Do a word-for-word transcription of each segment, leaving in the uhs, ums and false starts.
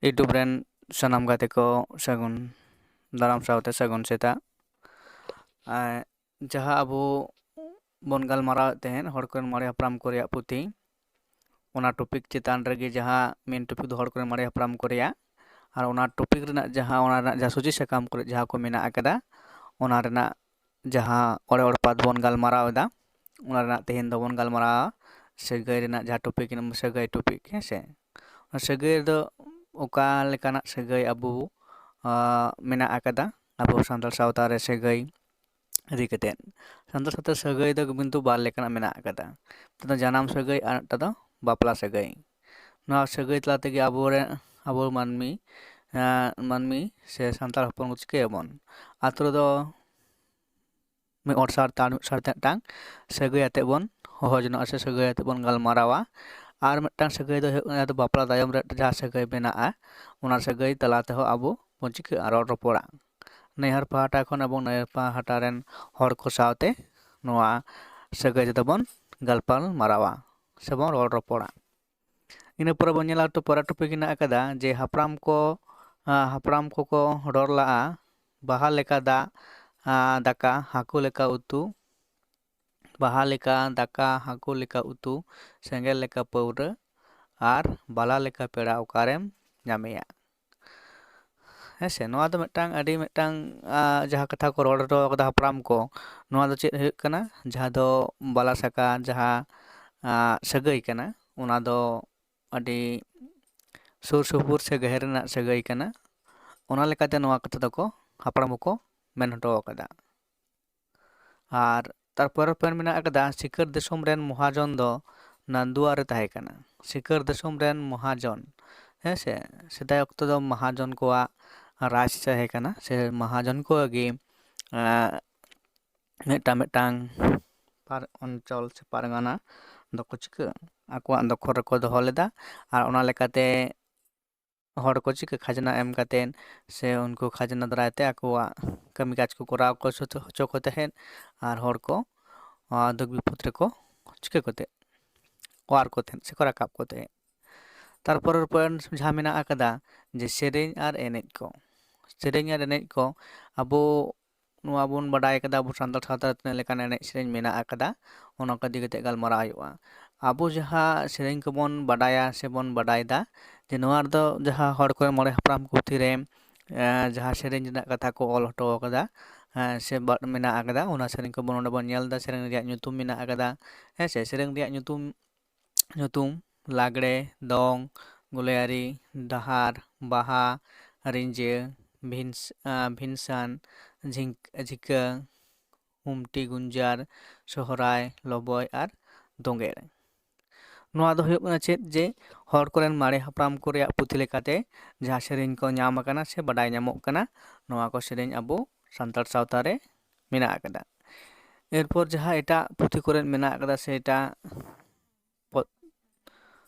YouTube ᱨᱮᱱ ᱥᱟᱱᱟᱢ ᱜᱟᱛᱮ ᱠᱚ ᱥᱟᱹᱜᱩᱱ ᱫᱟᱨᱟᱢ ᱥᱟᱶᱛᱮ ᱥᱟᱹᱜᱩᱱ ᱥᱮᱛᱟᱜ᱾ ᱟᱨ ᱡᱟᱦᱟᱸ ᱟᱵᱚ ᱵᱚᱱ ᱜᱟᱞᱢᱟᱨᱟᱣᱮᱫ ᱛᱟᱦᱮᱸᱫ ᱦᱚᱲ ᱠᱚᱨᱮᱱ ᱢᱟᱨᱮ ᱦᱟᱯᱲᱟᱢ ᱠᱚ ᱨᱮᱭᱟᱜ ᱯᱩᱛᱷᱤ, ᱚᱱᱟ topic ᱪᱮᱛᱟᱱ ᱨᱮᱜᱮ ᱡᱟᱦᱟᱸ main topic ᱫᱚ ᱦᱚᱲ ᱠᱚᱨᱮᱱ ᱢᱟᱨᱮ ᱦᱟᱯᱲᱟᱢ ᱠᱚ ᱨᱮᱭᱟᱜ, ᱟᱨ ᱚᱱᱟ topic ᱨᱮᱱᱟᱜ ᱡᱟᱦᱟᱸ, ᱚᱱᱟ ᱨᱮᱱᱟᱜ ᱡᱟᱦᱟᱸ ᱥᱚᱡᱷᱮ ᱥᱟᱠᱟᱢ ᱠᱚᱨᱮ ᱡᱟᱦᱟᱸ ᱠᱚ ᱢᱮᱱᱟᱜ ᱟᱠᱟᱫᱟ, ᱚᱱᱟ ᱨᱮᱱᱟᱜ ᱡᱟᱦᱟᱸ ᱚᱲᱮ ᱚᱲᱯᱟᱛ ᱵᱚᱱ ᱜᱟᱞᱢᱟᱨᱟᱣ ᱮᱫᱟ, ᱚᱱᱟ ᱨᱮᱱᱟᱜ ᱛᱮᱦᱮᱧ ᱫᱚᱵᱚᱱ ᱜᱟᱞᱢᱟᱨᱟᱣᱟ ᱥᱟᱹᱜᱟᱹᱭ ᱨᱮᱱᱟᱜ ᱡᱟᱦᱟᱸ topic, ᱥᱟᱹᱜᱟᱹᱭ topic, ᱦᱮᱸ ᱥᱮ᱾ ᱚᱱᱟ ᱥᱟᱹᱜᱟᱹᱭ ᱫᱚ ᱚᱠᱟ ᱞᱮᱠᱟᱱᱟᱜ ᱥᱟᱹᱜᱟᱹᱭ ᱟᱵᱚ, ᱟᱸ, ᱢᱮᱱᱟᱜ ᱟᱠᱟᱫᱟ ᱟᱵᱚ ᱥᱟᱱᱛᱟᱲ ᱥᱟᱶᱛᱟ ᱨᱮ ᱥᱟᱹᱜᱟᱹᱭ ᱤᱫᱤ ᱠᱟᱛᱮᱫ? ᱥᱟᱱᱛᱟᱲ ᱥᱟᱶᱛᱟ ᱥᱟᱹᱜᱟᱹᱭ ᱫᱚ ᱠᱤᱱᱛᱩ ᱵᱟᱨ ᱞᱮᱠᱟᱱᱟᱜ ᱢᱮᱱᱟᱜ ᱟᱠᱟᱫᱟ᱾ ᱢᱤᱫᱴᱟᱝ ᱫᱚ ᱡᱟᱱᱟᱢ ᱥᱟᱹᱜᱟᱹᱭ ᱟᱨ ᱢᱤᱫᱴᱟᱝ ᱫᱚ ᱵᱟᱯᱞᱟ ᱥᱟᱹᱜᱟᱹᱭ᱾ ᱱᱚᱣᱟ ᱥᱟᱹᱜᱟᱹᱭ ᱛᱟᱞᱟ ᱛᱮᱜᱮ ᱟᱵᱚᱨᱮᱱ, ᱟᱵᱚ ᱢᱟᱹᱱᱢᱤ, ᱟᱸ, ᱢᱟᱹᱱᱢᱤ ᱥᱮ ᱥᱟᱱᱛᱟᱲ ᱦᱚᱯᱚᱱ ᱠᱚ ᱪᱤᱠᱟᱹᱭᱟᱵᱚᱱ? ᱟᱛᱳ ᱨᱮᱫᱚ ᱢᱤᱫ ᱦᱚᱲ ᱥᱟᱶᱛᱮ ᱟᱨ ᱢᱤᱫ ᱥᱟᱶᱛᱮ ᱢᱤᱫᱴᱟᱝ ᱥᱟᱹᱜᱟᱹᱭ ᱟᱛᱮᱫ ᱵᱚᱱ ᱦᱚᱦᱚ ᱡᱚᱱᱚᱜᱼᱟ ᱥᱮ ᱥᱟᱹᱜᱟᱹᱭ ᱟᱛᱮᱫ ᱵᱚᱱ ᱜᱟᱞᱢᱟᱨᱟᱣᱟ᱾ ᱟᱨ ᱢᱤᱫᱴᱟᱝ ᱥᱟᱹᱜᱟᱹᱭ ᱫᱚ ᱦᱩᱭᱩᱜ ᱠᱟᱱᱟ, ᱡᱟᱦᱟᱸ ᱫᱚ ᱵᱟᱯᱞᱟ ᱛᱟᱭᱚᱢ ᱨᱮ ᱡᱟᱦᱟᱸ ᱥᱟᱹᱜᱟᱹᱭ ᱢᱮᱱᱟᱜᱼᱟ, ᱚᱱᱟ ᱥᱟᱹᱜᱟᱹᱭ ᱛᱟᱞᱟ ᱛᱮᱦᱚᱸ ᱟᱵᱚ ᱵᱚᱱ ᱪᱤᱠᱟᱹᱜᱼᱟ, ᱨᱚᱲ ᱨᱚᱯᱚᱲᱟ᱾ ᱱᱟᱹᱭᱦᱟᱹᱨ ᱯᱟᱦᱴᱟ ᱠᱷᱚᱱ ᱮᱵᱚᱝ ᱱᱟᱹᱭᱦᱟᱹᱨ ᱯᱟᱦᱴᱟ ᱨᱮᱱ ᱦᱚᱲ ᱠᱚ ᱥᱟᱶᱛᱮ ᱱᱚᱣᱟ ᱥᱟᱹᱜᱟᱹᱭ ᱛᱮᱫᱚ ᱵᱚᱱ ᱜᱟᱞᱯᱟᱞ ᱢᱟᱨᱟᱣᱟ ᱥᱮᱵᱚᱱ ᱨᱚᱲ ᱨᱚᱯᱚᱲᱟ᱾ ᱤᱱᱟᱹ ᱯᱚᱨᱮ ᱵᱚᱱ ᱧᱮᱞᱟ, ᱛᱚ, ᱯᱚᱨᱮ topic ᱦᱮᱱᱟᱜ ᱟᱠᱟᱫᱟ ᱡᱮ ᱦᱟᱯᱲᱟᱢ ᱠᱚ, ᱟᱸ, ᱦᱟᱯᱲᱟᱢ ᱠᱚᱠᱚ ᱨᱚᱲ ᱞᱟᱜᱼᱟ, ᱵᱟᱦᱟ ᱞᱮᱠᱟ ᱫᱟᱜ, ᱟᱸ, ᱫᱟᱠᱟ, ᱦᱟᱹᱠᱩ ᱞᱮᱠᱟ ᱩᱛᱩ, ᱵᱟᱦᱟ ᱞᱮᱠᱟ ᱫᱟᱠᱟ, ᱦᱟᱹᱠᱩ ᱞᱮᱠᱟ ᱩᱛᱩ, ᱥᱮᱸᱜᱮᱞ ᱞᱮᱠᱟ ᱯᱟᱹᱣᱨᱟᱹ, ᱟᱨ ᱵᱟᱞᱟ ᱞᱮᱠᱟ ᱯᱮᱲᱟ ᱚᱠᱟᱨᱮᱢ ᱧᱟᱢᱮᱭᱟ? ᱦᱮᱸ ᱥᱮ, ᱱᱚᱣᱟ ᱫᱚ ᱢᱤᱫᱴᱟᱝ ᱟᱹᱰᱤ ᱢᱤᱫᱴᱟᱝ, ᱟᱸ, ᱡᱟᱦᱟᱸ ᱠᱟᱛᱷᱟ ᱠᱚ ᱨᱚᱲ ᱦᱚᱴᱚ ᱠᱟᱫᱟ ᱦᱟᱯᱲᱟᱢ ᱠᱚ, ᱱᱚᱣᱟ ᱫᱚ ᱪᱮᱫ ᱦᱩᱭᱩᱜ ᱠᱟᱱᱟ? ᱡᱟᱦᱟᱸ ᱫᱚ ᱵᱟᱞᱟ ᱥᱟᱠᱟ, ᱡᱟᱦᱟᱸ, ᱟᱸ, ᱥᱟᱹᱜᱟᱹᱭ ᱠᱟᱱᱟ, ᱚᱱᱟ ᱫᱚ ᱟᱹᱰᱤ ᱥᱩᱨ ᱥᱩᱯᱩᱨ ᱥᱮ ᱜᱟᱹᱦᱤᱨ ᱨᱮᱱᱟᱜ ᱥᱟᱹᱜᱟᱹᱭ ᱠᱟᱱᱟ᱾ ᱚᱱᱟ ᱞᱮᱠᱟᱛᱮ ᱱᱚᱣᱟ ᱠᱟᱛᱷᱟ ᱫᱚᱠᱚ ᱦᱟᱯᱲᱟᱢ ᱠᱚᱠᱚ ᱢᱮᱱ ᱦᱚᱴᱚ ᱟᱠᱟᱫᱟ᱾ ᱟᱨ ᱛᱟᱨᱯᱚᱨᱮ point ᱢᱮᱱᱟᱜ ᱟᱠᱟᱫᱟ, ᱥᱤᱠᱟᱹᱨ ᱫᱤᱥᱚᱢ ᱨᱮᱱ ᱢᱚᱦᱟᱡᱚᱱ ᱫᱚ ᱱᱟᱱᱫᱩᱣᱟ ᱨᱮ ᱛᱟᱦᱮᱸ ᱠᱟᱱᱟ᱾ ᱥᱤᱠᱟᱹᱨ ᱫᱤᱥᱚᱢ ᱨᱮᱱ ᱢᱚᱦᱟᱡᱚᱱ, ᱦᱮᱸ ᱥᱮ, ᱥᱮᱫᱟᱭ ᱚᱠᱛᱚ ᱫᱚ ᱢᱚᱦᱟᱡᱚᱱ ᱠᱚᱣᱟᱜ ᱨᱟᱡᱽ ᱛᱟᱦᱮᱸ ᱠᱟᱱᱟ, ᱥᱮ ᱢᱚᱦᱟᱡᱚᱱ ᱠᱚᱣᱟᱜ ᱜᱮ, ᱟᱸ, ᱢᱤᱫᱴᱟᱝ ᱢᱤᱫᱴᱟᱝ ᱯᱟᱨ-, ᱚᱧᱪᱚᱞ ᱥᱮ ᱯᱟᱨᱜᱟᱱᱟ ᱫᱚᱠᱚ ᱪᱤᱠᱟᱹ, ᱟᱠᱚᱣᱟᱜ ᱫᱚᱠᱷᱚᱞ ᱨᱮᱠᱚ ᱫᱚᱦᱚ ᱞᱮᱫᱟ᱾ ᱟᱨ ᱚᱱᱟ ᱞᱮᱠᱟᱛᱮ ᱦᱚᱲ ᱠᱚ ᱪᱤᱠᱟᱹ, ᱠᱷᱟᱡᱽᱱᱟ ᱮᱢ ᱠᱟᱛᱮᱫ ᱥᱮ ᱩᱱᱠᱩ ᱠᱷᱟᱡᱽᱱᱟ ᱫᱟᱨᱟᱭ ᱛᱮ ᱟᱠᱚᱣᱟᱜ ᱠᱟᱹᱢᱤ ᱠᱟᱡᱽ ᱠᱚ ᱠᱚᱨᱟᱣ ᱠᱚ ᱥᱚᱪᱚ-, ᱦᱚᱪᱚ ᱠᱚ ᱛᱟᱦᱮᱸᱫ᱾ ᱟᱨ ᱦᱚᱲ ᱠᱚ, ᱟᱸ, ᱫᱩᱠ ᱵᱤᱯᱚᱫ ᱨᱮᱠᱚ ᱪᱤᱠᱟᱹ ᱠᱚ ᱛᱟᱦᱮᱸᱫ, ᱚᱣᱟᱨ ᱠᱚ ᱛᱟᱦᱮᱸᱫ ᱥᱮᱠᱚ ᱨᱟᱠᱟᱵ ᱠᱚ ᱛᱟᱦᱮᱸᱫ᱾ ᱛᱟᱨᱯᱚᱨᱮᱨ ᱯᱚᱭᱮᱱᱴ ᱡᱟᱦᱟᱸ ᱢᱮᱱᱟᱜ ᱟᱠᱟᱫᱟ, ᱡᱮ ᱥᱮᱨᱮᱧ ᱟᱨ ᱮᱱᱮᱡ ᱠᱚ᱾ ᱥᱮᱨᱮᱧ ᱟᱨ ᱮᱱᱮᱡ ᱠᱚ ᱟᱵᱚ ᱱᱚᱣᱟ ᱵᱚᱱ ᱵᱟᱰᱟᱭ ᱟᱠᱟᱫᱟ, ᱟᱵᱚ ᱥᱟᱱᱛᱟᱲ ᱥᱟᱶᱛᱟ ᱨᱮ ᱛᱤᱱᱟᱹᱜ ᱞᱮᱠᱟᱱ ᱮᱱᱮᱡ ᱥᱮᱨᱮᱧ ᱢᱮᱱᱟᱜ ᱟᱠᱟᱫᱟ, ᱚᱱᱟ ᱠᱚ ᱤᱫᱤ ᱠᱟᱛᱮ ᱜᱟᱞᱢᱟᱨᱟᱣ ᱦᱩᱭᱩᱜᱼᱟ᱾ ᱟᱵᱚ ᱡᱟᱦᱟᱸ ᱥᱮᱨᱮᱧ ᱠᱚᱵᱚᱱ ᱵᱟᱰᱟᱭᱟ ᱥᱮᱵᱚᱱ ᱵᱟᱰᱟᱭ ᱮᱫᱟ, ᱡᱮ ᱱᱚᱣᱟ ᱨᱮᱫᱚ ᱡᱟᱦᱟᱸ ᱦᱚᱲ ᱠᱚᱨᱮᱱ ᱢᱚᱬᱮ ᱦᱟᱯᱲᱟᱢ ᱠᱚ ᱯᱩᱛᱷᱤ ᱨᱮ ᱮᱸ, ᱡᱟᱦᱟᱸ ᱥᱮᱨᱮᱧ ᱨᱮᱱᱟᱜ ᱠᱟᱛᱷᱟ ᱠᱚ ᱚᱞ ᱦᱚᱴᱚ ᱟᱠᱟᱫᱟ, ᱦᱮᱸ, ᱥᱮ ᱵᱟ-, ᱢᱮᱱᱟᱜ ᱟᱠᱟᱫᱟ, ᱚᱱᱟ ᱥᱮᱨᱮᱧ ᱠᱚᱵᱚᱱ ᱱᱚᱰᱮ ᱵᱚᱱ ᱧᱮᱞ ᱮᱫᱟ᱾ ᱥᱮᱨᱮᱧ ᱨᱮᱭᱟᱜ ᱧᱩᱛᱩᱢ ᱢᱮᱱᱟᱜ ᱟᱠᱟᱫᱟ, ᱦᱮᱸ ᱥᱮ? ᱥᱮᱨᱮᱧ ᱨᱮᱭᱟᱜ ᱧᱩᱛᱩᱢ, ᱧᱩᱛᱩᱢ ᱞᱟᱜᱽᱲᱮ, ᱫᱚᱝ, ᱜᱚᱞᱭᱟᱨᱤ, ᱰᱟᱦᱟᱨ, ᱵᱟᱦᱟ, ᱨᱤᱸᱡᱟᱹ, ᱵᱷᱤᱱᱥ-, ᱟᱸ, ᱵᱷᱤᱱᱥᱟᱱ, ᱡᱷᱤᱝᱠ-, ᱡᱷᱤᱠᱟᱹ, ᱦᱩᱢᱴᱤ ᱜᱩᱧᱡᱟᱨ, ᱥᱚᱦᱨᱟᱭ, ᱞᱚᱵᱚᱭ ᱟᱨ ᱫᱳᱸᱜᱮᱲ᱾ ᱱᱚᱣᱟ ᱫᱚ ᱦᱩᱭᱩᱜ ᱠᱟᱱᱟ ᱪᱮᱫ, ᱡᱮ ᱦᱚᱲ ᱠᱚᱨᱮᱱ ᱢᱟᱨᱮ ᱦᱟᱯᱲᱟᱢ ᱠᱚ ᱨᱮᱭᱟᱜ ᱯᱩᱛᱷᱤ ᱞᱮᱠᱟᱛᱮ ᱡᱟᱦᱟᱸ ᱥᱮᱨᱮᱧ ᱠᱚ ᱧᱟᱢ ᱟᱠᱟᱱᱟ ᱥᱮ ᱵᱟᱰᱟᱭ ᱧᱟᱢᱚᱜ ᱠᱟᱱᱟ, ᱱᱚᱣᱟ ᱠᱚ ᱥᱮᱨᱮᱧ ᱟᱵᱚ ᱥᱟᱱᱛᱟᱲ ᱥᱟᱶᱛᱟ ᱨᱮ ᱢᱮᱱᱟᱜ ᱟᱠᱟᱫᱟ᱾ ᱮᱨᱯᱚᱨ ᱡᱟᱦᱟᱸ ᱮᱴᱟᱜ ᱯᱩᱛᱷᱤ ᱠᱚᱨᱮ ᱢᱮᱱᱟᱜ ᱟᱠᱟᱫᱟ ᱥᱮ ᱮᱴᱟᱜ ᱯᱚ-,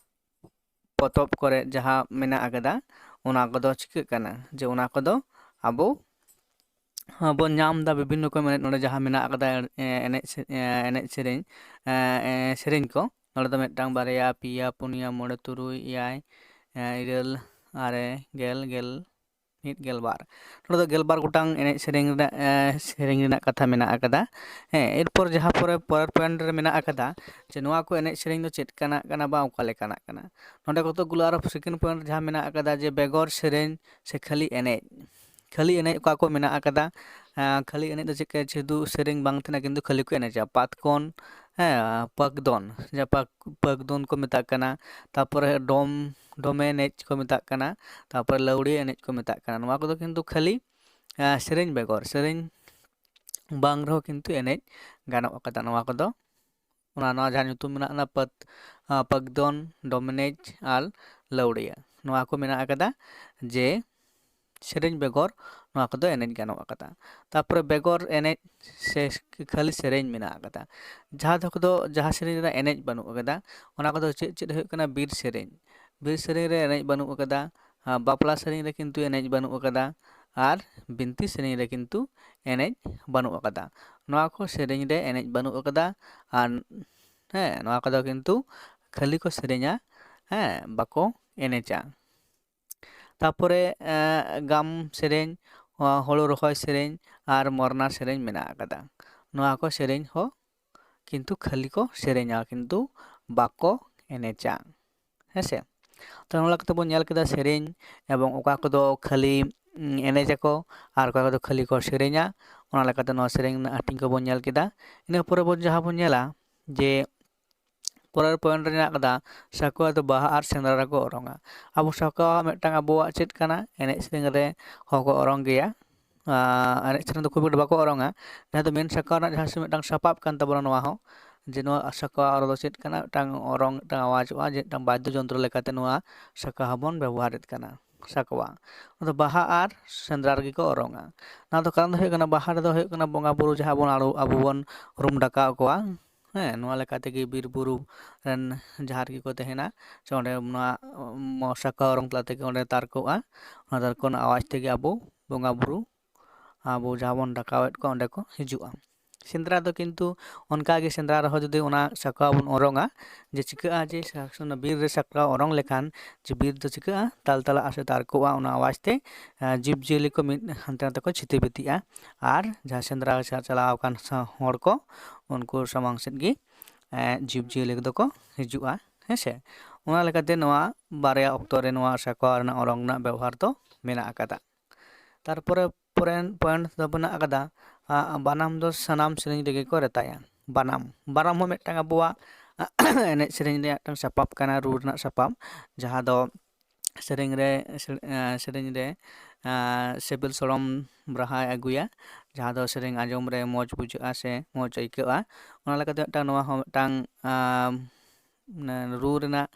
ᱯᱚᱛᱚᱵ ᱠᱚᱨᱮ ᱡᱟᱦᱟᱸ ᱢᱮᱱᱟᱜ ᱟᱠᱟᱫᱟ, ᱚᱱᱟ ᱠᱚᱫᱚ ᱪᱤᱠᱟᱹᱜ ᱠᱟᱱᱟ, ᱡᱮ ᱚᱱᱟ ᱠᱚᱫᱚ ᱟᱵᱚ ᱵᱚᱱ ᱧᱟᱢ ᱮᱫᱟ ᱵᱤᱵᱷᱤᱱᱱᱚ ᱨᱚᱠᱚᱢ ᱮᱱᱮᱡ, ᱱᱚᱰᱮ ᱡᱟᱦᱟᱸ ᱢᱮᱱᱟᱜ ᱟᱠᱟᱫᱟ, ᱮ-, ᱮᱱᱮᱡ ᱥᱮ-, ᱮ-, ᱮᱱᱮᱡ ᱥᱮᱨᱮᱧ, ᱮ-, ᱮ-, ᱥᱮᱨᱮᱧ ᱠᱚ, ᱱᱚᱰᱮ ᱫᱚ ᱢᱤᱫᱴᱟᱝ, ᱵᱟᱨᱭᱟ, ᱯᱮᱭᱟ, ᱯᱩᱱᱭᱟ, ᱢᱚᱬᱮ, ᱛᱩᱨᱩᱭ, ᱮᱭᱟᱭ, ᱮ, ᱤᱨᱟᱹᱞ, ᱟᱨᱮ, ᱜᱮᱞ, ᱜᱮᱞ ᱢᱤᱫ, ᱜᱮᱞ ᱵᱟᱨ᱾ ᱱᱚᱰᱮ ᱫᱚ ᱜᱮᱞ ᱵᱟᱨ ᱜᱚᱴᱟᱝ ᱮᱱᱮᱡ ᱥᱮᱨᱮᱧ ᱨᱮᱱᱟᱜ, ᱮ, ᱥᱮᱨᱮᱧ ᱨᱮᱱᱟᱜ ᱠᱟᱛᱷᱟ ᱢᱮᱱᱟᱜ ᱟᱠᱟᱫᱟ᱾ ᱦᱮᱸ, ᱮᱨᱯᱚᱨ ᱡᱟᱦᱟᱸ ᱯᱚᱨᱮ, ᱯᱚᱨᱮᱨ ᱯᱚᱭᱮᱱᱴ ᱨᱮ ᱢᱮᱱᱟᱜ ᱟᱠᱟᱫᱟ, ᱡᱮ ᱱᱚᱣᱟ ᱠᱚ ᱮᱱᱮᱡ ᱥᱮᱨᱮᱧ ᱫᱚ ᱪᱮᱫ ᱠᱟᱱᱟᱜ ᱠᱟᱱᱟ ᱵᱟ ᱚᱠᱟ ᱞᱮᱠᱟᱱᱟᱜ ᱠᱟᱱᱟ᱾ ᱱᱚᱰᱮ ᱠᱚᱛᱚᱠ ᱜᱩᱞᱳ ᱟᱨᱚ ᱥᱮᱠᱮᱱᱰ ᱯᱚᱭᱮᱱᱴ ᱡᱟᱦᱟᱸ ᱢᱮᱱᱟᱜ ᱟᱠᱟᱫᱟ, ᱡᱮ ᱵᱮᱜᱚᱨ ᱥᱮᱨᱮᱧ ᱥᱮ ᱠᱷᱟᱹᱞᱤ ᱮᱱᱮᱡ᱾ ᱠᱷᱟᱹᱞᱤ ᱮᱱᱮᱡ ᱚᱠᱟ ᱠᱚ ᱢᱮᱱᱟᱜ ᱟᱠᱟᱫᱟ? ᱮᱸ, ᱠᱷᱟᱹᱞᱤ ᱮᱱᱮᱡ ᱫᱚ ᱪᱮᱫ ᱠᱟ, ᱥᱩᱫᱷᱩ ᱥᱮᱨᱮᱧ ᱵᱟᱝ ᱛᱟᱦᱮᱱᱟ, ᱠᱤᱱᱛᱩ ᱠᱷᱟᱹᱞᱤ ᱠᱚ ᱮᱱᱮᱡᱟ᱾ ᱯᱟᱛᱠᱚᱱ, ᱦᱮᱸ, ᱯᱟᱠᱫᱚᱱ, ᱡᱟᱦᱟᱸ ᱯᱟᱠ-, ᱯᱟᱠᱫᱚᱱ ᱠᱚ ᱢᱮᱛᱟᱜ ᱠᱟᱱᱟ, ᱛᱟᱨᱯᱚᱨᱮ ᱰᱚᱢ, ᱰᱚᱢᱮ ᱮᱱᱮᱡ ᱠᱚ ᱢᱮᱛᱟᱜ ᱠᱟᱱᱟ, ᱛᱟᱨᱯᱚᱨᱮ ᱞᱟᱹᱣᱲᱤᱭᱟᱹ ᱮᱱᱮᱡ ᱠᱚ ᱢᱮᱛᱟᱜ ᱠᱟᱱᱟ᱾ ᱱᱚᱣᱟ ᱠᱚᱫᱚ ᱠᱤᱱᱛᱩ ᱠᱷᱟᱹᱞᱤ, ᱮᱸ, ᱥᱮᱨᱮᱧ ᱵᱮᱜᱚᱨ, ᱥᱮᱨᱮᱧ ᱵᱟᱝ ᱨᱮᱦᱚᱸ ᱠᱤᱱᱛᱩ ᱮᱱᱮᱡ ᱜᱟᱱᱚᱜ ᱟᱠᱟᱫᱟ᱾ ᱱᱚᱣᱟ ᱠᱚᱫᱚ ᱚᱱᱟ, ᱱᱚᱣᱟ ᱡᱟᱦᱟᱸ ᱧᱩᱛᱩᱢ ᱢᱮᱱᱟᱜ ᱚᱱᱟ ᱯᱟᱹᱛ-, ᱟ, ᱯᱟᱹᱠᱫᱚᱱ, ᱰᱚᱢᱮᱱᱮᱡᱽ ᱟᱨ ᱞᱟᱹᱣᱲᱤᱭᱟᱹ, ᱱᱚᱣᱟ ᱠᱚ ᱢᱮᱱᱟᱜ ᱟᱠᱟᱫᱟ ᱡᱮ ᱥᱮᱨᱮᱧ ᱵᱮᱜᱚᱨ ᱱᱚᱣᱟ ᱠᱚᱫᱚ ᱮᱱᱮᱡ ᱜᱟᱱᱚᱜ ᱟᱠᱟᱫᱟ᱾ ᱛᱟᱨᱯᱚᱨᱮ ᱵᱮᱜᱚᱨ ᱮᱱᱮᱡ ᱥᱮ ᱠᱷᱟᱹᱞᱤ ᱥᱮᱨᱮᱧ ᱢᱮᱱᱟᱜ ᱟᱠᱟᱫᱟ᱾ ᱡᱟᱦᱟᱸ ᱫᱚ ᱠᱚᱫᱚ, ᱡᱟᱦᱟᱸ ᱥᱮᱨᱮᱧ ᱨᱮᱱᱟᱜ ᱮᱱᱮᱡ ᱵᱟᱹᱱᱩᱜ ᱟᱠᱟᱫᱟ, ᱚᱱᱟ ᱠᱚᱫᱚ ᱪᱮᱫ ᱪᱮᱫ ᱦᱩᱭᱩᱜ ᱠᱟᱱᱟ? ᱵᱤᱨ ᱥᱮᱨᱮᱧ, ᱵᱤᱨ ᱥᱮᱨᱮᱧ ᱨᱮ ᱮᱱᱮᱡ ᱵᱟᱹᱱᱩᱜ ᱟᱠᱟᱫᱟ, ᱟ, ᱵᱟᱯᱞᱟ ᱥᱮᱨᱮᱧ ᱨᱮ ᱠᱤᱱᱛᱩ ᱮᱱᱮᱡ ᱵᱟᱹᱱᱩᱜ ᱟᱠᱟᱫᱟ, ᱟᱨ ᱵᱤᱱᱛᱤ ᱥᱮᱨᱮᱧ ᱨᱮ ᱠᱤᱱᱛᱩ ᱮᱱᱮᱡ ᱵᱟᱹᱱᱩᱜ ᱟᱠᱟᱫᱟ᱾ ᱱᱚᱣᱟ ᱠᱚ ᱥᱮᱨᱮᱧ ᱨᱮ ᱮᱱᱮᱡ ᱵᱟᱹᱱᱩᱜ ᱟᱠᱟᱫᱟ᱾ ᱟᱨ, ᱦᱮᱸ, ᱱᱚᱣᱟ ᱠᱚᱫᱚ ᱠᱤᱱᱛᱩ ᱠᱷᱟᱹᱞᱤ ᱠᱚ ᱥᱮᱨᱮᱧᱟ, ᱦᱮᱸ, ᱵᱟᱠᱚ ᱮᱱᱮᱡᱟ᱾ ᱛᱟᱨᱯᱚᱨᱮ ᱜᱟᱢ ᱥᱮᱨᱮᱧ, ᱦᱩᱲᱩ ᱨᱚᱦᱚᱭ ᱥᱮᱨᱮᱧ ᱟᱨ ᱢᱚᱨᱱᱟ ᱥᱮᱨᱮᱧ ᱢᱮᱱᱟᱜ ᱟᱠᱟᱫᱟ᱾ ᱱᱚᱣᱟ ᱠᱚ ᱥᱮᱨᱮᱧ ᱦᱚᱸ ᱠᱤᱱᱛᱩ ᱠᱷᱟᱹᱞᱤ ᱠᱚ ᱥᱮᱨᱮᱧᱟ, ᱠᱤᱱᱛᱩ ᱵᱟᱠᱚ ᱮᱱᱮᱡᱟ᱾ ᱦᱮᱸᱥᱮ? ᱛᱚ, ᱱᱚᱣᱟ ᱞᱮᱠᱟᱛᱮ ᱵᱚᱱ ᱧᱮᱞ ᱠᱮᱫᱟ ᱥᱮᱨᱮᱧ ᱮᱵᱚᱝ ᱚᱠᱟ ᱠᱚᱫᱚ ᱠᱷᱟᱹᱞᱤ ᱮᱱᱮᱡ ᱟᱠᱚ ᱟᱨ ᱚᱠᱟ ᱠᱚᱫᱚ ᱠᱷᱟᱹᱞᱤ ᱠᱚ ᱥᱮᱨᱮᱧᱟ᱾ ᱚᱱᱟ ᱞᱮᱠᱟᱛᱮ ᱱᱚᱣᱟ ᱥᱮᱨᱮᱧ ᱨᱮᱱᱟᱜ ᱦᱟᱹᱴᱤᱧ ᱠᱚᱵᱚᱱ ᱧᱮᱞ ᱠᱮᱫᱟ᱾ ᱤᱱᱟᱹ ᱯᱚᱨᱮ ᱵᱚᱱ ᱡᱟᱦᱟᱸ ᱵᱚᱱ ᱧᱮᱞᱟ ᱡᱮ ᱯᱚᱨᱮᱨ ᱯᱚᱭᱮᱱᱴ ᱨᱮ ᱢᱮᱱᱟᱜ ᱟᱠᱟᱫᱟ, ᱥᱟᱠᱣᱟ ᱫᱚ ᱵᱟᱦᱟ ᱟᱨ ᱥᱮᱸᱫᱽᱨᱟ ᱨᱮᱠᱚ ᱚᱨᱚᱝᱟ᱾ ᱟᱵᱚ ᱥᱟᱠᱣᱟ ᱢᱤᱫᱴᱟᱝ ᱟᱵᱚᱣᱟᱜ ᱪᱮᱫ ᱠᱟᱱᱟ? ᱮᱱᱮᱡ ᱥᱮᱨᱮᱧ ᱨᱮ ᱦᱚᱸᱠᱚ ᱚᱨᱚᱝ ᱜᱮᱭᱟ᱾ ᱮᱱᱮᱡ ᱥᱮᱨᱮᱧ ᱫᱚ ᱠᱷᱩᱵ ᱮᱠᱴᱟ ᱵᱟᱠᱚ ᱚᱨᱚᱝᱟ᱾ ᱡᱟᱦᱟᱸ ᱫᱚ ᱢᱮᱱ ᱥᱟᱠᱣᱟ ᱨᱮᱱᱟᱜ ᱡᱟᱦᱟᱸ ᱢᱤᱫᱴᱟᱝ ᱥᱟᱯᱟᱵ ᱠᱟᱱ ᱛᱟᱵᱚᱱᱟ ᱱᱚᱣᱟ ᱦᱚᱸ, ᱡᱮ ᱱᱚᱣᱟ ᱥᱟᱠᱣᱟ ᱚᱨᱚᱝ ᱫᱚ ᱪᱮᱫ ᱠᱟᱱᱟ? ᱢᱤᱫᱴᱟᱝ ᱚᱨᱚᱝ, ᱢᱤᱫᱴᱟᱝ ᱟᱣᱟᱡᱚᱜᱼᱟ, ᱡᱮ ᱢᱤᱫᱴᱟᱝ ᱵᱟᱫᱽᱫᱚ ᱡᱚᱱᱛᱨᱚ ᱞᱮᱠᱟᱛᱮ ᱱᱚᱣᱟ ᱥᱟᱠᱣᱟ ᱦᱚᱸᱵᱚᱱ ᱵᱮᱵᱚᱦᱟᱨᱮᱫ ᱠᱟᱱᱟ᱾ ᱥᱟᱠᱣᱟ ᱚᱱᱟ ᱫᱚ ᱵᱟᱦᱟ ᱟᱨ ᱥᱮᱸᱫᱽᱨᱟ ᱨᱮᱜᱮ ᱠᱚ ᱚᱨᱚᱝᱟ᱾ ᱱᱚᱣᱟ ᱫᱚ ᱠᱟᱨᱚᱱ ᱫᱚ ᱦᱩᱭᱩᱜ ᱠᱟᱱᱟ, ᱵᱟᱦᱟ ᱨᱮᱫᱚ ᱦᱩᱭᱩᱜ ᱠᱟᱱᱟ ᱵᱚᱸᱜᱟ ᱵᱩᱨᱩ ᱡᱟᱦᱟᱸ ᱵᱚᱱ ᱟᱵᱚ ᱵᱚᱱ ᱨᱩᱢ ᱰᱟᱠᱟᱣ ᱠᱚᱣᱟ, ᱦᱮᱸ, ᱱᱚᱣᱟ ᱞᱮᱠᱟ ᱛᱮᱜᱮ ᱵᱤᱨ ᱵᱩᱨᱩ ᱨᱮᱱ ᱡᱟᱦᱟᱸ ᱨᱮᱜᱮ ᱠᱚ ᱛᱟᱦᱮᱱᱟ, ᱥᱮ ᱚᱸᱰᱮ ᱱᱚᱣᱟ ᱥᱟᱠᱣᱟ ᱚᱨᱚᱝ ᱛᱟᱞᱟ ᱛᱮᱜᱮ ᱚᱸᱰᱮ ᱛᱟᱨᱠᱚᱜᱼᱟ᱾ ᱚᱱᱟ ᱛᱟᱨᱠᱚ ᱨᱮᱱᱟᱜ ᱟᱣᱟᱡᱽ ᱛᱮᱜᱮ ᱟᱵᱚ ᱵᱚᱸᱜᱟ ᱵᱩᱨᱩ, ᱟᱵᱚ ᱡᱟᱦᱟᱸ ᱵᱚᱱ ᱰᱟᱠᱟᱣᱮᱫ ᱠᱚᱣᱟ, ᱚᱸᱰᱮ ᱠᱚ ᱦᱤᱡᱩᱜᱼᱟ᱾ ᱥᱮᱸᱫᱽᱨᱟ ᱫᱚ ᱠᱤᱱᱛᱩ ᱚᱱᱠᱟᱜᱮ, ᱥᱮᱸᱫᱽᱨᱟ ᱨᱮᱦᱚᱸ ᱡᱩᱫᱤ ᱚᱱᱟ ᱥᱟᱠᱣᱟ ᱵᱚᱱ ᱚᱨᱚᱝᱟ, ᱡᱮ ᱪᱤᱠᱟᱹᱜᱼᱟ ᱡᱮ ᱥᱟ-, ᱚᱱᱟ ᱵᱤᱨ ᱨᱮ ᱥᱟᱠᱣᱟ ᱚᱨᱚᱝ ᱞᱮᱠᱷᱟᱱ ᱡᱮ ᱵᱤᱨ ᱫᱚ ᱪᱤᱠᱟᱹᱜᱼᱟ? ᱛᱟᱞ ᱛᱟᱞᱟᱜᱼᱟ ᱥᱮ ᱛᱟᱨᱠᱚᱜᱼᱟ᱾ ᱚᱱᱟ ᱟᱣᱟᱡᱽ ᱛᱮ ᱡᱤᱵᱽᱼᱡᱤᱭᱟᱹᱞᱤ ᱠᱚ ᱢᱤᱫ ᱦᱟᱱᱛᱮ ᱱᱟᱛᱮ ᱠᱚ ᱪᱷᱤᱛᱤ ᱵᱤᱛᱤᱜᱼᱟ᱾ ᱟᱨ ᱡᱟᱦᱟᱸ ᱥᱮᱸᱫᱽᱨᱟ ᱪᱟ-, ᱪᱟᱞᱟᱣ ᱟᱠᱟᱱ ᱥᱟ-, ᱦᱚᱲ ᱠᱚ, ᱩᱱᱠᱩ ᱥᱟᱢᱟᱝ ᱥᱮᱫ ᱜᱮ ᱡᱤᱵᱽᱼᱡᱤᱭᱟᱹᱞᱤ ᱠᱚᱫᱚ ᱠᱚ ᱦᱤᱡᱩᱜᱼᱟ᱾ ᱦᱮᱸ ᱥᱮ? ᱚᱱᱟ ᱞᱮᱠᱟᱛᱮ ᱱᱚᱣᱟ ᱵᱟᱨᱭᱟ ᱚᱠᱛᱚ ᱨᱮ ᱱᱚᱣᱟ ᱥᱟᱠᱣᱟ ᱨᱮᱱᱟᱜ ᱚᱨᱚᱝ ᱨᱮᱱᱟᱜ ᱵᱮᱵᱚᱦᱟᱨ ᱫᱚ ᱢᱮᱱᱟᱜ ᱟᱠᱟᱫᱟ᱾ ᱛᱟᱨᱯᱚᱨᱮ ᱯᱚᱭᱮᱱᱴ ᱫᱚ ᱢᱮᱱᱟᱜ ᱟᱠᱟᱫᱟ, ᱵᱟᱱᱟᱢ ᱫᱚ ᱥᱟᱱᱟᱢ ᱥᱮᱨᱮᱧ ᱨᱮᱜᱮ ᱠᱚ ᱨᱮᱛᱟᱭᱟ᱾ ᱵᱟᱱᱟᱢ, ᱵᱟᱱᱟᱢ ᱦᱚᱸ ᱢᱤᱫᱴᱟᱝ ᱟᱵᱚᱣᱟᱜ ᱮᱱᱮᱡ ᱥᱮᱨᱮᱧ ᱨᱮᱭᱟᱜ ᱢᱤᱫᱴᱟᱝ ᱥᱟᱯᱟᱵ ᱠᱟᱱᱟ, ᱨᱩ ᱨᱮᱱᱟᱜ ᱥᱟᱯᱟᱵ, ᱡᱟᱦᱟᱸ ᱫᱚ ᱥᱮᱨᱮᱧ ᱨᱮ, ᱥᱮᱨᱮᱧ ᱨᱮ ᱥᱤᱵᱤᱞ ᱥᱚᱲᱚᱢ ᱨᱟᱦᱟᱭ ᱟᱹᱜᱩᱭᱟ, ᱡᱟᱦᱟᱸ ᱫᱚ ᱥᱮᱨᱮᱧ ᱟᱸᱡᱚᱢ ᱨᱮ ᱢᱚᱡᱽ ᱵᱩᱡᱷᱟᱹᱜᱼᱟ ᱥᱮ ᱢᱚᱡᱽ ᱟᱹᱭᱠᱟᱹᱜᱼᱟ᱾ ᱚᱱᱟ ᱞᱮᱠᱟᱛᱮ ᱢᱤᱫᱴᱟᱝ, ᱱᱚᱣᱟ ᱦᱚᱸ ᱢᱤᱫᱴᱟᱝ ᱨᱩ ᱨᱮᱱᱟᱜ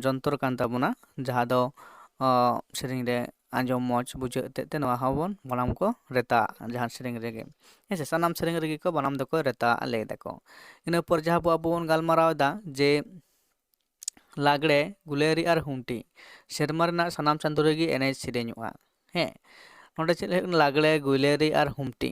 ᱡᱚᱱᱛᱨᱚ ᱠᱟᱱ ᱛᱟᱵᱚᱱᱟ, ᱡᱟᱦᱟᱸ ᱫᱚ ᱥᱮᱨᱮᱧ ᱨᱮ ᱟᱸᱡᱚᱢ ᱢᱚᱡᱽ ᱵᱩᱡᱷᱟᱹᱜ ᱦᱚᱛᱮᱡ ᱛᱮ ᱱᱚᱣᱟ ᱦᱚᱸᱵᱚᱱ, ᱵᱟᱱᱟᱢ ᱠᱚ ᱨᱮᱛᱟᱜᱼᱟ ᱡᱟᱦᱟᱸ ᱥᱮᱨᱮᱧ ᱨᱮᱜᱮ᱾ ᱦᱮᱸ ᱥᱮ, ᱥᱟᱱᱟᱢ ᱥᱮᱨᱮᱧ ᱨᱮᱜᱮ ᱠᱚ ᱵᱟᱱᱟᱢ ᱫᱚᱠᱚ ᱨᱮᱛᱟᱜᱼᱟ, ᱞᱟᱹᱭ ᱫᱟᱠᱚ᱾ ᱤᱱᱟᱹ ᱯᱚᱨ ᱡᱟᱦᱟᱸ ᱵᱚ ᱟᱵᱚ ᱵᱚᱱ ᱜᱟᱞᱢᱟᱨᱟᱣ ᱮᱫᱟ ᱡᱮ ᱞᱟᱜᱽᱲᱮ, ᱜᱩᱞᱟᱹᱨᱤ ᱟᱨ ᱦᱩᱱᱴᱤ ᱥᱮᱨᱢᱟ ᱨᱮᱱᱟᱜ ᱥᱟᱱᱟᱢ ᱪᱟᱸᱫᱳ ᱨᱮᱜᱮ ᱮᱱᱮᱡ ᱥᱮᱨᱮᱧᱚᱜᱼᱟ᱾ ᱦᱮᱸ, ᱱᱚᱰᱮ ᱪᱮᱫ ᱦᱩᱭᱩᱜ ᱠᱟᱱᱟ? ᱞᱟᱜᱽᱲᱮ, ᱜᱩᱞᱟᱹᱨᱤ ᱟᱨ ᱦᱩᱱᱴᱤ᱾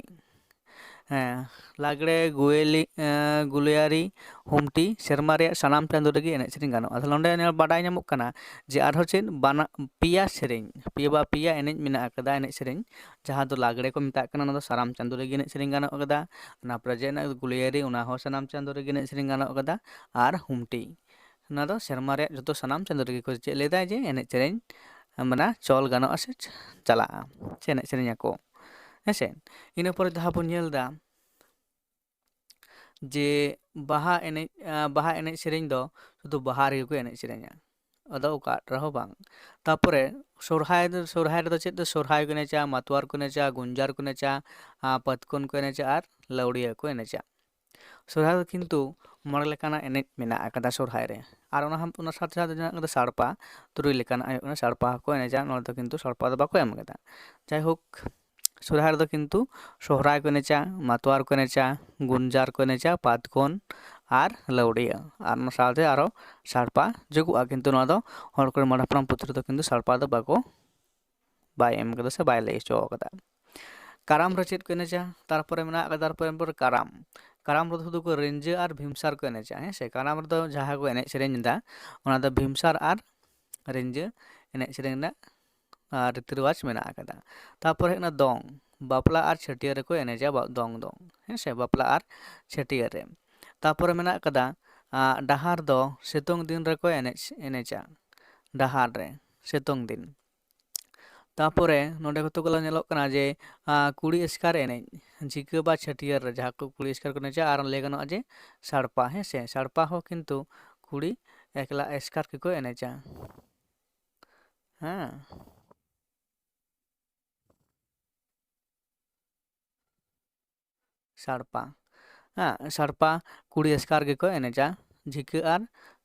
ᱦᱮᱸ, ᱞᱟᱜᱽᱲᱮ, ᱜᱩᱭᱮᱞᱤ, ᱮᱸ, ᱜᱩᱞᱤᱭᱟᱨᱤ, ᱦᱩᱢᱴᱤ, ᱥᱮᱨᱢᱟ ᱨᱮᱭᱟᱜ ᱥᱟᱱᱟᱢ ᱪᱟᱸᱫᱳ ᱨᱮᱜᱮ ᱮᱱᱮᱡ ᱥᱮᱨᱮᱧ ᱜᱟᱱᱚᱜᱼᱟ᱾ ᱛᱟᱦᱞᱮ ᱱᱚᱸᱰᱮ ᱧᱮᱞ, ᱵᱟᱰᱟᱭ ᱧᱟᱢᱚᱜ ᱠᱟᱱᱟ ᱡᱮ ᱟᱨᱦᱚᱸ ᱪᱮᱫ, ᱵᱟᱱᱟ-, ᱯᱮᱭᱟ ᱥᱮᱨᱮᱧ, ᱯᱮᱭᱟ ᱵᱟ ᱯᱮᱭᱟ ᱮᱱᱮᱡ ᱢᱮᱱᱟᱜ ᱟᱠᱟᱫᱟ, ᱮᱱᱮᱡ ᱥᱮᱨᱮᱧ, ᱡᱟᱦᱟᱸ ᱫᱚ ᱞᱟᱜᱽᱲᱮ ᱠᱚ ᱢᱮᱛᱟᱜ ᱠᱟᱱᱟ, ᱚᱱᱟ ᱫᱚ ᱥᱟᱱᱟᱢ ᱪᱟᱸᱫᱳ ᱨᱮᱜᱮ ᱮᱱᱮᱡ ᱥᱮᱨᱮᱧ ᱜᱟᱱᱚᱜ ᱟᱠᱟᱫᱟ᱾ ᱚᱱᱟ ᱯᱚᱨᱮ ᱡᱮ ᱦᱮᱱᱟᱜ ᱜᱩᱞᱤᱭᱟᱨᱤ, ᱚᱱᱟ ᱦᱚᱸ ᱥᱟᱱᱟᱢ ᱪᱟᱸᱫᱳ ᱨᱮᱜᱮ ᱮᱱᱮᱡ ᱥᱮᱨᱮᱧ ᱜᱟᱱᱚᱜ ᱟᱠᱟᱫᱟ᱾ ᱟᱨ ᱦᱩᱢᱴᱤ, ᱚᱱᱟ ᱫᱚ ᱥᱮᱨᱢᱟ ᱨᱮᱭᱟᱜ ᱡᱚᱛᱚ ᱥᱟᱱᱟᱢ ᱪᱟᱸᱫᱳ ᱨᱮᱜᱮ ᱠᱚ ᱪᱮᱫ ᱞᱮᱫᱟ ᱡᱮ ᱮᱱᱮᱡ ᱥᱮᱨᱮᱧ, ᱢᱟᱱᱮ ᱪᱚᱞ ᱜᱟᱱᱚᱜᱼᱟ ᱥᱮ ᱪᱟᱞᱟᱜᱼᱟ, ᱥᱮ ᱮᱱᱮᱡ ᱥᱮᱨᱮᱧ ᱟᱠᱚ᱾ ᱦᱮᱸᱥᱮ? ᱤᱱᱟᱹ ᱯᱚᱨᱮ ᱡᱟᱦᱟᱸ ᱵᱚᱱ ᱧᱮᱞ ᱮᱫᱟ ᱡᱮ ᱵᱟᱦᱟ ᱮᱱᱮᱡ, ᱟᱸ, ᱵᱟᱦᱟ ᱮᱱᱮᱡ ᱥᱮᱨᱮᱧ ᱫᱚ ᱥᱩᱫᱷᱩ ᱵᱟᱦᱟ ᱨᱮᱜᱮ ᱠᱚ ᱮᱱᱮᱡ ᱥᱮᱨᱮᱧᱟ, ᱟᱫᱚ ᱚᱠᱟ ᱨᱮᱦᱚᱸ ᱵᱟᱝ᱾ ᱛᱟᱯᱚᱨᱮ ᱥᱚᱨᱦᱟᱭ ᱫᱚ, ᱥᱚᱨᱦᱟᱭ ᱨᱮᱫᱚ ᱪᱮᱫ ᱫᱚ ᱥᱚᱨᱦᱟᱭ ᱠᱚ ᱮᱱᱮᱡᱟ, ᱢᱟᱛᱣᱟᱨ ᱠᱚ ᱮᱱᱮᱡᱟ, ᱜᱩᱧᱡᱟᱨ ᱠᱚ ᱮᱱᱮᱡᱟ, ᱟᱸ, ᱯᱟᱛᱠᱚᱱ ᱠᱚ ᱮᱱᱮᱡᱟ ᱟᱨ ᱞᱟᱹᱣᱲᱤᱭᱟᱹ ᱠᱚ ᱮᱱᱮᱡᱟ᱾ ᱥᱚᱨᱦᱟᱭ ᱫᱚ ᱠᱤᱱᱛᱩ ᱢᱚᱬᱮ ᱞᱮᱠᱟᱱᱟᱜ ᱮᱱᱮᱡ ᱢᱮᱱᱟᱜ ᱟᱠᱟᱫᱟ ᱥᱚᱨᱦᱟᱭ ᱨᱮ᱾ ᱟᱨ ᱚᱱᱟ ᱦᱚᱸ, ᱚᱱᱟ ᱥᱟᱶᱛᱮ ᱥᱟᱶᱛᱮ ᱢᱮᱱᱟᱜ ᱟᱠᱟᱫᱟ ᱥᱟᱲᱯᱟ, ᱛᱩᱨᱩᱭ ᱞᱮᱠᱟᱱᱟᱜ ᱦᱩᱭᱩᱜ ᱠᱟᱱᱟ ᱥᱟᱲᱯᱟ ᱦᱚᱸᱠᱚ ᱮᱱᱮᱡᱟ᱾ ᱱᱚᱰᱮ ᱫᱚ ᱠᱤᱱᱛᱩ ᱥᱟᱲᱯᱟ ᱫᱚ ᱵᱟᱠᱚ ᱮᱢ ᱟᱠᱟᱫᱟ᱾ ᱡᱟᱭᱦᱳᱠ, ᱥᱚᱨᱦᱟᱭ ᱨᱮᱫᱚ ᱠᱤᱱᱛᱩ ᱥᱚᱦᱨᱟᱭ ᱠᱚ ᱮᱱᱮᱡᱟ, ᱢᱟᱛᱣᱟᱨ ᱠᱚ ᱮᱱᱮᱡᱟ, ᱜᱩᱱᱡᱟᱨ ᱠᱚ ᱮᱱᱮᱡᱟ, ᱯᱟᱛᱠᱚᱱ ᱟᱨ ᱞᱟᱹᱣᱲᱤᱭᱟᱹ᱾ ᱟᱨ ᱚᱱᱟ ᱥᱟᱶᱛᱮ ᱟᱨᱚ ᱥᱟᱲᱯᱟ ᱡᱩᱜᱩᱜᱼᱟ, ᱠᱤᱱᱛᱩ ᱱᱚᱣᱟ ᱫᱚ ᱦᱚᱲ ᱠᱚᱨᱮ ᱢᱚᱬᱮ ᱦᱟᱯᱲᱟᱢ ᱯᱩᱛᱷᱤ ᱨᱮᱫᱚ ᱠᱤᱱᱛᱩ ᱥᱟᱲᱯᱟ ᱫᱚ ᱵᱟᱠᱚ ᱵᱟᱭ ᱮᱢ ᱠᱟᱫᱟ ᱥᱮ ᱵᱟᱭ ᱞᱟᱹᱭ ᱦᱚᱪᱚ ᱟᱠᱟᱫᱟ᱾ ᱠᱟᱨᱟᱢ ᱨᱮ ᱪᱮᱫ ᱠᱚ ᱮᱱᱮᱡᱟ? ᱛᱟᱨᱯᱚᱨᱮ ᱢᱮᱱᱟᱜ ᱟᱠᱟᱫᱟ, ᱛᱟᱨᱯᱚᱨᱮ ᱠᱟᱨᱟᱢ᱾ ᱠᱟᱨᱟᱢ ᱨᱮᱫᱚ ᱥᱩᱫᱷᱩ ᱠᱚ ᱨᱤᱸᱡᱟᱹ ᱟᱨ ᱵᱷᱤᱢᱥᱟᱨ ᱠᱚ ᱮᱱᱮᱡᱟ, ᱦᱮᱸ ᱥᱮ? ᱠᱟᱨᱟᱢ ᱨᱮᱫᱚ ᱡᱟᱦᱟᱸ ᱠᱚ ᱮᱱᱮᱡ ᱥᱮᱨᱮᱧ ᱮᱫᱟ, ᱚᱱᱟ ᱫᱚ ᱵᱷᱤᱢᱥᱟᱨ ᱟᱨ ᱨᱤᱸᱡᱟᱹ ᱮᱱᱮᱡ ᱥᱮᱨᱮᱧ ᱨᱮᱱᱟᱜ, ᱟᱨ, ᱨᱤᱛᱤ ᱨᱮᱣᱟᱡᱽ ᱢᱮᱱᱟᱜ ᱟᱠᱟᱫᱟ᱾ ᱛᱟᱨᱯᱚᱨᱮ ᱦᱩᱭᱩᱜ ᱠᱟᱱᱟ ᱫᱚᱝ᱾ ᱵᱟᱯᱞᱟ ᱟᱨ ᱪᱷᱟᱹᱴᱭᱟᱹᱨ ᱨᱮᱠᱚ ᱮᱱᱮᱡᱟ ᱵᱟ-, ᱫᱚᱝ ᱫᱚ, ᱦᱮᱸ ᱥᱮ? ᱵᱟᱯᱞᱟ ᱟᱨ ᱪᱷᱟᱹᱴᱭᱟᱹᱨ ᱨᱮ᱾ ᱛᱟᱨᱯᱚᱨᱮ ᱢᱮᱱᱟᱜ ᱟᱠᱟᱫᱟ, ᱟᱸ, ᱰᱟᱦᱟᱨ ᱫᱚ ᱥᱤᱛᱩᱝ ᱫᱤᱱ ᱨᱮᱠᱚ ᱮᱱᱮᱡ, ᱮᱱᱮᱡᱟ᱾ ᱰᱟᱦᱟᱨ ᱨᱮ, ᱥᱤᱛᱩᱝ ᱫᱤᱱ᱾ ᱛᱟᱯᱚᱨᱮ ᱱᱚᱰᱮ ᱠᱚᱛᱚ ᱜᱩᱞᱟ ᱧᱮᱞᱚᱜ ᱠᱟᱱᱟ ᱡᱮ, ᱟᱸ, ᱠᱩᱲᱤ ᱮᱥᱠᱟᱨ ᱮᱱᱮᱡ, ᱡᱷᱤᱸᱠᱟᱹ ᱵᱟ ᱪᱷᱟᱹᱴᱭᱟᱹᱨ ᱨᱮ ᱡᱟᱦᱟᱸ ᱠᱚ ᱠᱩᱲᱤ ᱮᱥᱠᱟᱨ ᱠᱚ ᱮᱱᱮᱡᱟ, ᱟᱨ ᱞᱟᱹᱭ ᱜᱟᱱᱚᱜᱼᱟ ᱡᱮ ᱥᱟᱲᱯᱟ, ᱦᱮᱸ ᱥᱮ? ᱥᱟᱲᱯᱟ ᱦᱚᱸ ᱠᱤᱱᱛᱩ ᱠᱩᱲᱤ ᱮᱠᱞᱟ ᱮᱥᱠᱟᱨ ᱜᱮᱠᱚ ᱮᱱᱮᱡᱟ᱾ ᱦᱮᱸ᱾ ᱥᱟᱲᱯᱟ᱾ ᱦᱮᱸ, ᱥᱟᱲᱯᱟ ᱠᱩᱲᱤ ᱮᱥᱠᱟᱨ ᱜᱮᱠᱚ ᱮᱱᱮᱡᱟ, ᱡᱷᱤᱸᱠᱟᱹ ᱟᱨ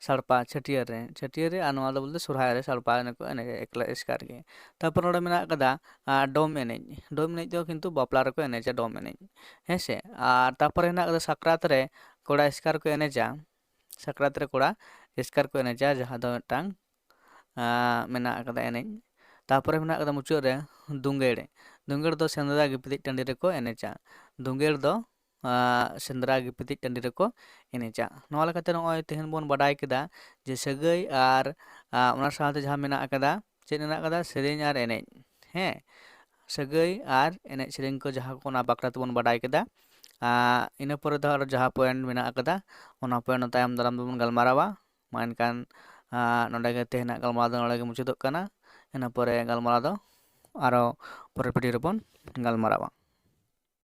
ᱥᱟᱲᱯᱟ ᱪᱷᱟᱹᱴᱭᱟᱹᱨ ᱨᱮ, ᱪᱷᱟᱹᱴᱭᱟᱹᱨ ᱨᱮ, ᱟᱨ ᱱᱚᱣᱟ ᱫᱚ ᱵᱚᱞᱛᱮ ᱥᱚᱨᱦᱟᱭ ᱨᱮ ᱥᱟᱲᱯᱟ ᱮᱱᱮᱡ ᱠᱚ ᱮᱱᱮᱡᱟ ᱮᱠᱞᱟ ᱮᱥᱠᱟᱨ ᱜᱮ᱾ ᱛᱟᱨᱯᱚᱨ ᱱᱚᱰᱮ ᱢᱮᱱᱟᱜ ᱟᱠᱟᱫᱟ, ᱟᱨ ᱰᱚᱢ ᱮᱱᱮᱡ᱾ ᱰᱚᱢ ᱮᱱᱮᱡ ᱫᱚ ᱠᱤᱱᱛᱩ ᱵᱟᱯᱞᱟ ᱨᱮᱠᱚ ᱮᱱᱮᱡᱟ ᱰᱚᱢ ᱮᱱᱮᱡ, ᱦᱮᱸ ᱥᱮ? ᱟᱨ ᱛᱟᱨᱯᱚᱨᱮ ᱦᱮᱱᱟᱜ ᱟᱠᱟᱫᱟ ᱥᱟᱠᱨᱟᱛ ᱨᱮ ᱠᱚᱲᱟ ᱮᱥᱠᱟᱨ ᱠᱚ ᱮᱱᱮᱡᱟ, ᱥᱟᱠᱨᱟᱛ ᱨᱮ ᱠᱚᱲᱟ ᱮᱥᱠᱟᱨ ᱠᱚ ᱮᱱᱮᱡᱟ, ᱡᱟᱦᱟᱸ ᱫᱚ ᱢᱤᱫᱴᱟᱝ, ᱟᱸ, ᱢᱮᱱᱟᱜ ᱟᱠᱟᱫᱟ ᱮᱱᱮᱡ᱾ ᱛᱟᱨᱯᱚᱨᱮ ᱢᱮᱱᱟᱜ ᱟᱠᱟᱫᱟ ᱢᱩᱪᱟᱹᱫ ᱨᱮ ᱫᱩᱸᱜᱮᱲ᱾ ᱫᱩᱸᱜᱮᱲ ᱫᱚ ᱥᱮᱸᱫᱽᱨᱟ ᱜᱤᱯᱤᱛᱤᱡ ᱴᱟᱺᱰᱤ ᱨᱮᱠᱚ ᱮᱱᱮᱡᱟ᱾ ᱫᱩᱸᱜᱮᱲ ᱫᱚ ᱟᱨ ᱥᱮᱸᱫᱽᱨᱟ ᱜᱤᱯᱤᱛᱤᱡ ᱴᱟᱺᱰᱤ ᱨᱮᱠᱚ ᱮᱱᱮᱡᱟ᱾ ᱱᱚᱣᱟ ᱞᱮᱠᱟᱛᱮ ᱱᱚᱜᱼᱚᱭ ᱛᱮᱦᱮᱧ ᱵᱚᱱ ᱵᱟᱰᱟᱭ ᱠᱮᱫᱟ ᱡᱮ ᱥᱟᱹᱜᱟᱹᱭ ᱟᱨ ᱟᱨ ᱚᱱᱟ ᱥᱟᱶᱛᱮ ᱡᱟᱦᱟᱸ ᱢᱮᱱᱟᱜ ᱟᱠᱟᱫᱟ, ᱪᱮᱫ ᱢᱮᱱᱟᱜ ᱟᱠᱟᱫᱟ? ᱥᱮᱨᱮᱧ ᱟᱨ ᱮᱱᱮᱡ᱾ ᱦᱮᱸ, ᱥᱟᱹᱜᱟᱹᱭ ᱟᱨ ᱮᱱᱮᱡ ᱥᱮᱨᱮᱧ ᱠᱚ ᱡᱟᱦᱟᱸ ᱠᱚ ᱚᱱᱟ ᱵᱟᱠᱷᱨᱟ ᱛᱮᱵᱚᱱ ᱵᱟᱰᱟᱭ ᱠᱮᱫᱟ᱾ ᱟᱨ ᱤᱱᱟᱹ ᱯᱚᱨᱮ ᱫᱚ ᱟᱨᱚ ᱡᱟᱦᱟᱸ point ᱢᱮᱱᱟᱜ ᱟᱠᱟᱫᱟ, ᱚᱱᱟ point ᱫᱚ ᱛᱟᱭᱚᱢ ᱫᱟᱨᱟᱢ ᱫᱚᱵᱚᱱ ᱜᱟᱞᱢᱟᱨᱟᱣᱟ᱾ ᱢᱟ ᱮᱱᱠᱷᱟᱱ ᱟᱨ ᱱᱚᱰᱮ ᱜᱮ ᱛᱮᱦᱮᱧᱟᱜ ᱜᱟᱞᱢᱟᱨᱟᱣ ᱫᱚ ᱱᱚᱰᱮ ᱜᱮ ᱢᱩᱪᱟᱹᱫᱚᱜ ᱠᱟᱱᱟ᱾ ᱤᱱᱟᱹ ᱯᱚᱨᱮ ᱜᱟᱞᱢᱟᱨᱟᱣ ᱫᱚ ᱟᱨᱚ ᱯᱚᱨᱮᱨ video ᱨᱮᱵᱚᱱ ᱜᱟᱞᱢᱟᱨᱟᱣᱟ᱾